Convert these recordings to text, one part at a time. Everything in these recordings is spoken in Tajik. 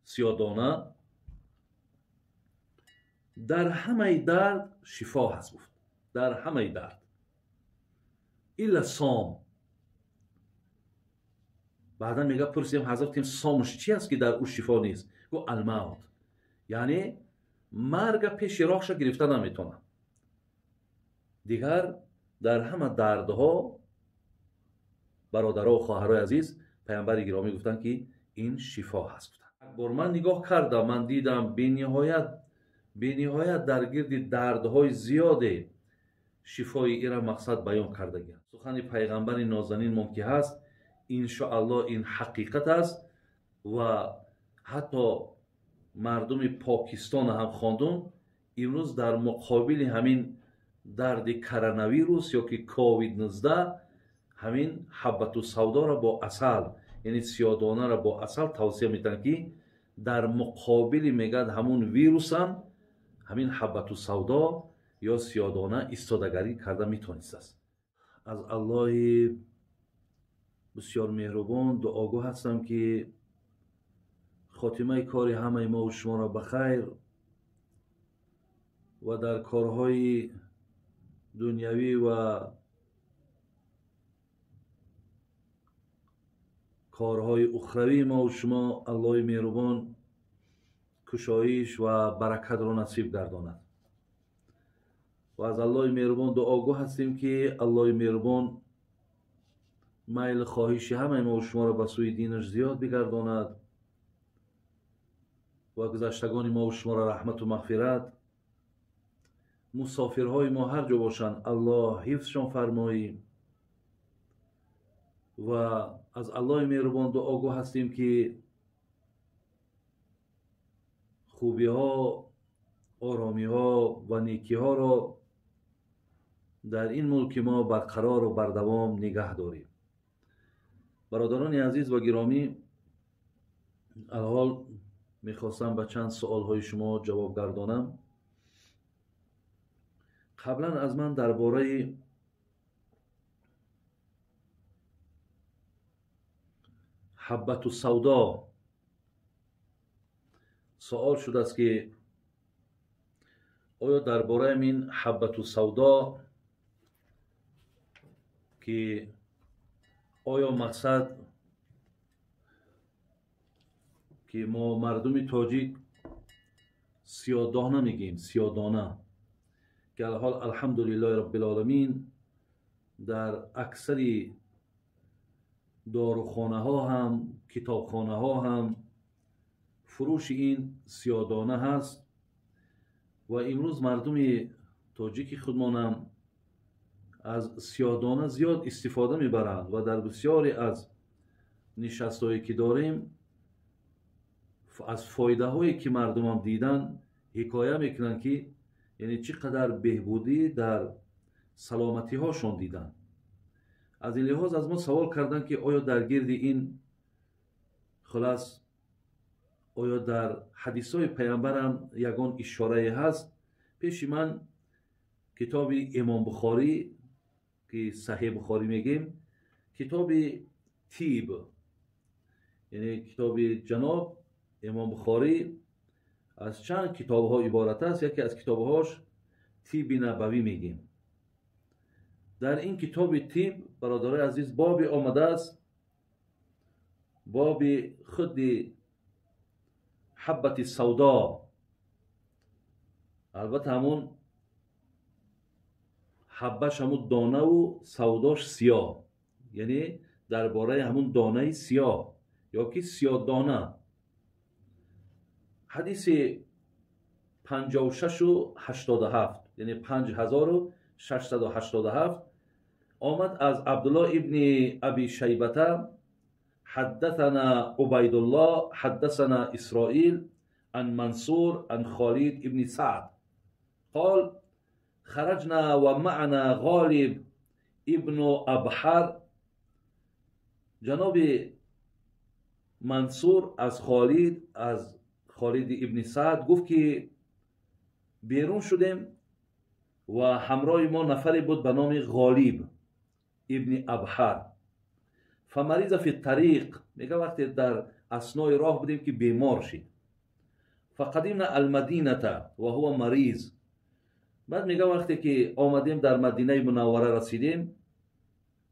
Сиёдона дар ҳамаи дард шифо ҳаст, гуфт дар ҳамаи дард илла сом. Баъдан мега пурсидем ҳазрат ки сомш чи аст ки дар ӯ шифо нест? Гуфт алмавт, яъне марга пеши роҳша гирифта наметавонад. Дигар дар ҳама дардҳо бародаро ва хоҳарои азиз, паямбари гиромӣ гуфтанд ки ин шифо ҳаст. Гуфтанд бор ман нигоҳ кардам, ман дидам бениҳоят дар гирди дардҳои зиёде шифои ира мақсад баён кардагианд. Сухани пайғамбари нозанинмон ки ҳаст, иншоаллоҳ ин ҳақиқат аст ва ҳатто мардуми Покистона ҳам хондум имрӯз дар муқобили ҳамин дарди коронавирус ё ки ковид-19 ҳамин ҳаббату савдоро бо асал, яъне сиёдонаро бо асал тавсия метаванд ки дар муқобили мегӯяд ҳамун вирусам ҳамин ҳаббату савдо ё сиёдона истодагарӣ карда метавонистааст. Аз Аллоҳи бисёр меҳрубон дуогӯ ҳастам ки хотимаи кори ҳамаи мо шуморо ба хайр ва дар корҳои дунявӣ ва корҳои ухравии мо шумо Аллоҳи меҳрубон кушоиш ва баракатро насиб гардонад. Ва аз Аллоҳи меҳрубон дуогӯ ҳастем ки Аллоҳи меҳрубон майл хоҳиши ҳамаи мо шуморо ба сӯи динаш зиёд бигардонад ва гузаштагони мо шуморо раҳмату мағфират, мусофирҳои мо ҳар ҷо бошанд Аллоҳ ҳифзшон фармоӣ. Ва аз Аллоҳи меҳрубон дуогӯ ҳастем ки хубиҳо, оромиҳо ва некиҳоро дар ин мулки мо барқарору бардавом нигаҳ дорем. Бародарони азиз ва гиромӣ, алҳол мехостам ба чанд суолҳои шумо ҷавоб гардонам. Қаблан аз ман дар бораи ҳаббату савдо суол шудааст ки оё дар бораи ин ҳаббату савдо ки оё мақсад ки мо мардуми тоҷик сиёдона мегӯем, сиёдона, ки алҳол алҳамдулиллоҳи роббилоламин дар аксари дорухонаҳо ҳам китобхонаҳо ҳам фурӯши ин сиёдона ҳаст ва имрӯз мардуми тоҷики худмонам аз сиёдона зиёд истифода мебаранд ва дар бисёре аз нишастҳое ки дорем аз фоидаҳое ки мардумам дидан ҳикоя мекунанд ки яъне чӣ қадар беҳбудӣ дар саломатиҳошон диданд. Аз ин лиҳоз аз мо савол карданд ки оё дар гирди ин хулас оё дар ҳадисҳои паямбарам ягон ишорае ҳаст? Пеши ман китоби Имом Бухорӣ ки Саҳеҳ Бухорӣ мегӯем, китоби тиб, яъне китоби ҷаноб Имом Бухорӣ аз чанд китобҳо иборат аст. Яке аз китобҳош тиби набавӣ мегӯем. Дар ин китоби тиб бародарои азиз боби омадааст, боби худи ҳаббати савдо, албатта ҳамун ҳаббаш ҳамун донаву савдош сиёҳ, яъне дар бораи ҳамун донаи сиёҳ ё ки сиёҳдона. Ҳадиси 5687, яъне 5687 омад аз Абдуллоҳ ибни Аби Шайбата: حدثنا عبيد الله حدثنا إسرائيل عن منصور عن خالد ابن سعد قال خرجنا ومعنا غالب ابن أبحر. جناب منصور از خالد ابن سعد گفت که بیرون شدیم و همراه ما نفری بود به نام غالب ابن ابحر. فمرض في الطريق، میگه وقتی در اثنای راه بودیم که بیمار شد. فقدمنا المدینه و هو مریض. بعد میگه وقتی که آمدیم در مدینه منوره رسیدیم،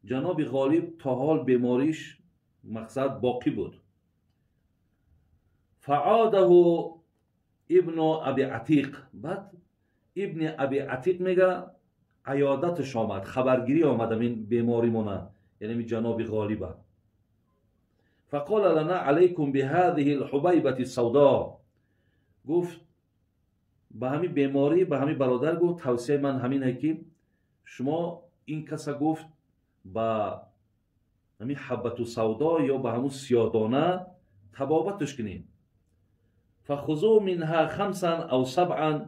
جناب غالب تا حال بیماریش مقصد باقی بود. فعاده ابن ابی عتیق. بعد ابن ابی عتیق میگه عیادتش آمد، خبرگیری آمد این بیماری مونه، یعنی جناب غالبه. فقال لنا علیکم بهذه الحبیبة السوداء. گفت به همین بیماری، به همین برادر گفت توصیه من همینه که شما این کسا گفت به همین حبت سودا یا به همون سیادانه تبابتش کنین. فخذوا منها خمسا او سبعا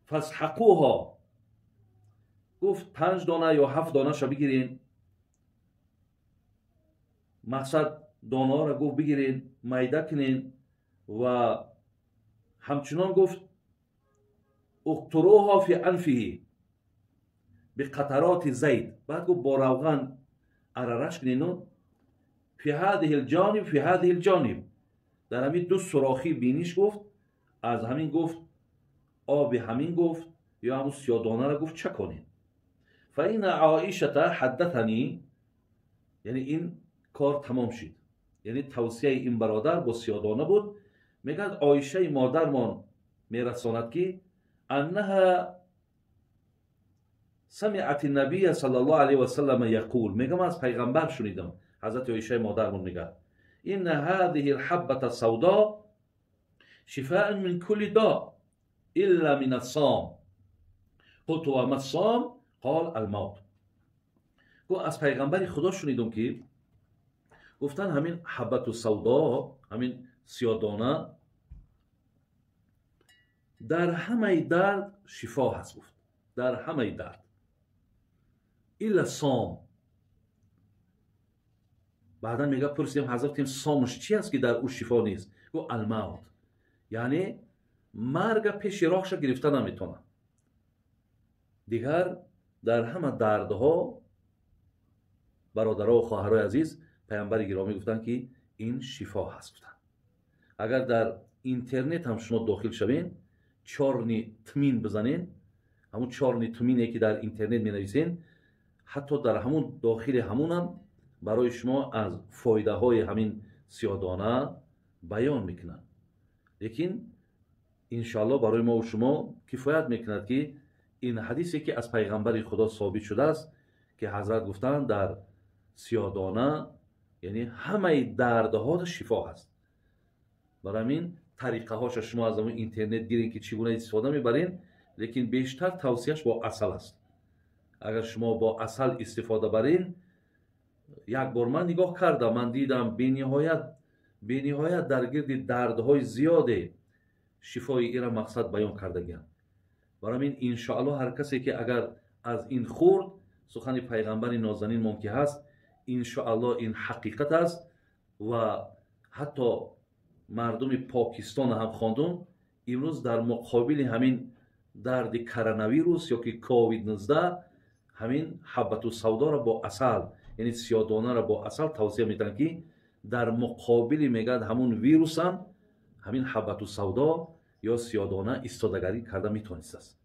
فاسحقوها. گفت 5 دانه یا 7 دانه شو بگیرین، مقصد دانه را گفت بگیرین میده کنین و همچنان گفت اقتروها فی انفه بقطرات زید. بعد گفت با روغن عررش کنین فی هذه الجانب فی هذه الجانب، در همین دو سوراخی بینیش گفت از همین گفت آب همین گفت یا همون سیادانه را گفت چه کنین. فإن عائشة حدثنی، یعنی این کار تمام شد، یعنی توصیه این برادر با سیادانه بود. میگه عایشه مادرمان میرساند که انها سمعت النبی صلی الله علیه و سلم یقول، میگم از پیغمبر شنیدم، حضرت عایشه مادرمون میگه ان هذه الحبة السوداء شفاء من كل داء الا من الصام. قلت وما الصام؟ قال الموت. گفت از پیغمبر خدا شنیدم که گفتن همین حبة السوداء، همین سیادانه در همه درد شفا هست، گفت در همه درد الا صام. بعدا میگه پرسیدم حضرت سامش چی است که در او شفا نیست؟ گفت الموت، یعنی مرگ پیش راهش گرفته نمیتونه. دیگر در همه دردها برادرها و خواهرای عزیز پیامبر گرامی گفتن که این شفا هست. گفتن اگر در اینترنت هم شما داخل شوین، چارنی تمین بزنین، همون چارنی تمینه که در اینترنت می نویسین، حتی در همون داخل همونم برای شما از فایده های همین سیادانه بیان میکنن. لیکن انشاءالله برای ما و شما کفایت میکند که این حدیثی که از پیغمبر خدا ثابت شده است که حضرت گفتن در سیادانه یعنی همه دردها شفا هست. برای همین طریقه هاش شما از همون اینترنت گیرین که چگونه استفاده میبرین، لیکن بیشتر توصیهش با عسل است. اگر شما با عسل استفاده برین، یک بار من نگاه کردم، من دیدم بینهایت در گرد دردهای زیاده شفای ایرا مقصد بیان کردگیان. برای همین انشاءالله هر کسی که اگر از این خورد، سخن پیغمبر نازنین ممکن هست، انشاءالله این حقیقت است. و حتی مردم پاکستان هم خواندم امروز در مقابل همین درد کروناویروس یا که کووید 19 همین حبت السودا را با عسل، یعنی سیادانه را با عسل توصیه میدن که در مقابل میگن همون ویروس هم همین حبت السودا یا سیادانه ایستادگری کرده میتونست است.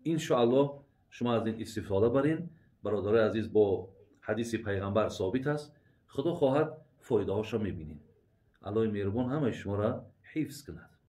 انشاءالله شما از این استفاده برین برادرای عزیز، با حدیث پیغمبر ثابت است، خدا خواهد فایده هاش را میبینین. الله مهربان همه شما را حفظ کند.